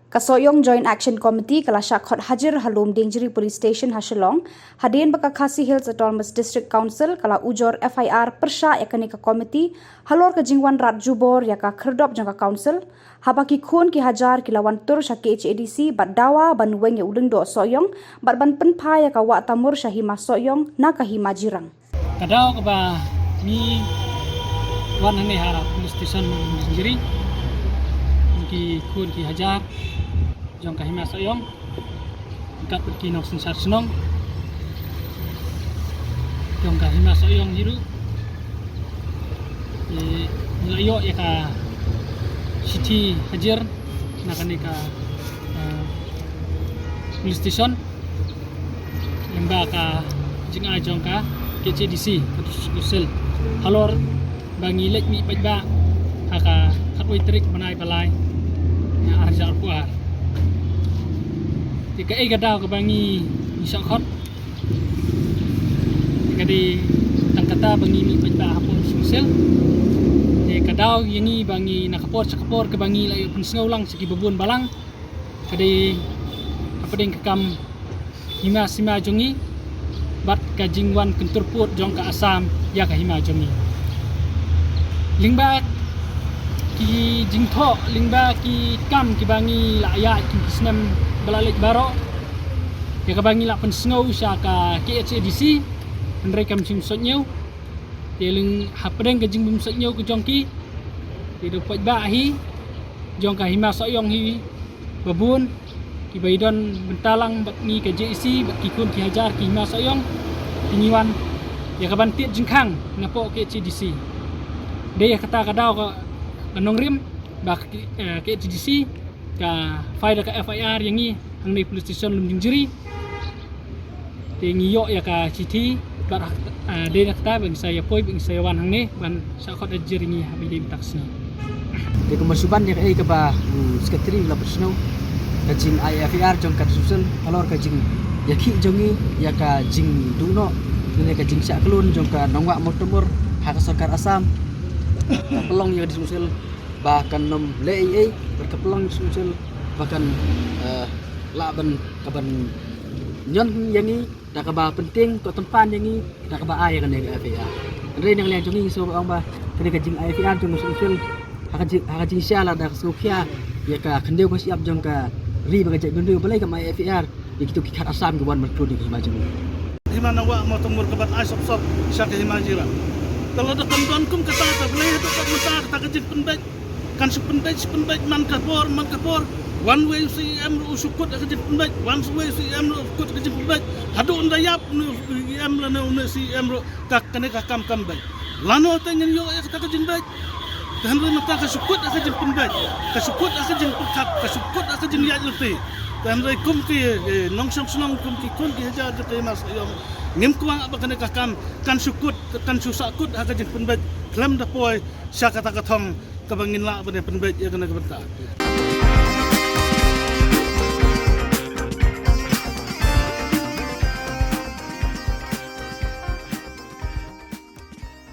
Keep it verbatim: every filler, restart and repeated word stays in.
Ka Sohiong Joint Action Committee ka la shah khot hajir ha Lumdiengjri Police Station ha Shillong, hadien ba ka Khasi Hills Autonomous District Council ka la ujor F I R pyrshah ïa kane ka committee halor ka jingwan rat jubor ïa ka khyrdop jong ka council, haba ki khun ki hajar ki la wan tur sha K H A D C bad dawa ban weng ïa u Lyngdoh Sohiong bad ban pynphai ïa ka Wah Tamur sha Hima Sohiong na ka Hima Jirang. Ka daw kaba ngi wan hangne ha police station Lumdiengjri, ki khun ki hajar jong ka Hima Sohiong, kat bad ki nongsynshar shnong jong ka Hima Sohiong hi ruh, ngi la ïoh ïa ka shithi hajir na kane ka, eh, police station lyngba ka jingai jong ka K H A D C, ka District Council, halor ba ngi leit mih paidbah ha ka khatwei tarik bnai ba lai, ïa, arhajar arphew ar. Te kaei ka daw kaba ngi, ngi shah khot? Ka dei tang kata ba ngi mih paidbah hapoh District Council. Te ka daw ïa ngi ba ngi na ka por sha ka por kaba ngi la ïoh pynsngew lang sha kiba bun balang, ka dei hapdeng ka kam hima sima jong ngi bad ka jingwan kyntur pud jong ka Assam ïa ka hima jong ngi. Lyngba ki jingthoh, lyngba ki kam kiba ngi la ïaid ki snem ba la leit baroh, ïa kaba ngi la pynsngew sha ka K H A D C, hynrei kam shym sot ñiew. Te lyngba hapdeng ka jingbymsot ñiew ka jong ki, te da u paidbah hi jong ka Hima Sohiong hi ba bun kiba ïadon bynta lang bad ngi ka J A C bad ki khun ki hajar ki Hima Sohiong, te ngi wan ïa ka ban tied jingkhang napoh K H A D C. Dei ïa kata ka daw ka, ka nongrim ba ka, eh, K H A D C ka file da ka F I R ïa ngi hangne police station Lumdiengjri. Te ngi ïoh ïa ka shithi bad, ah, dei na kata ba ngi sa ïa poi, ba ngi sa ïa wan hangne ban shah khot hajir ïa ngi ha ba ïadei bad ka sngi. Te kumba shu ban ïa kaei kaba, mm, secretary la pynsngew, ka jingai F I R jong ka District Council halor ka jingïakhih jong ngi ïa ka jingduh noh ne ka jingshah kyllon jong ka nongwah Mawtamur ha ka sorkar Assam, ka pynlong ïa ka District Council ba kan nym leh ei ei, bad ka pynlong ïa ka District Council ba kan, eh, lah ban, ka ban ñion ïa ngi da kaba pyntieng, ka tympan ïa ngi da kaba ai ïa kane ka F I R. Hynrei na ka liang jong ngi ngi sngew ba ong ba kane ka jingai F I R jong ka District Council ha ka jing, ha ka jingshisha lada ka sngewkhia ïa ka khyndew ka shyiap jong ka ri bad ka jaitbynriew, balei kam ai F I R ïa kito ki khat Assam ki wan ban khlun ïa ka hima jong ngi. Hima nongwah Mawtamur ka ban ai sop sop sha ka Hima Jirang. Te lada kam don kum kata, te balei haduh katne mynta kata ka jingpynbeit kan shu pynbeit, shu pynbeit man ka por, man ka por. Wan uwei u C E M ruh u shu kut ïa ka jingpynbeit, wan uwei u C E M ruh u kut ïa ka jingpynbeit. Haduh ynda ïap une u C E M lane une u C E M ruh, ka, kane ka kam kam beit. Lano te ngin ïoh ïa kata ka jingbeit? Te hynrei mynta ka shu kut ïa ka jingpynbeit, ka shu kut ïa ka jingpyrkhat, ka shu kut ïa ka jingïaid lynti. Te hynrei kum ki, eh, nongshong shnong, kum ki khun ki hajar jong ka Hima Sohiong, ngim kwah ba kane ka kam kan shu kut, kan shu sah kut ha ka jingpynbeit khlem da poi sha kata ka thong kaba ngin lah ban ïa pynbeit ïa kane ka bynta.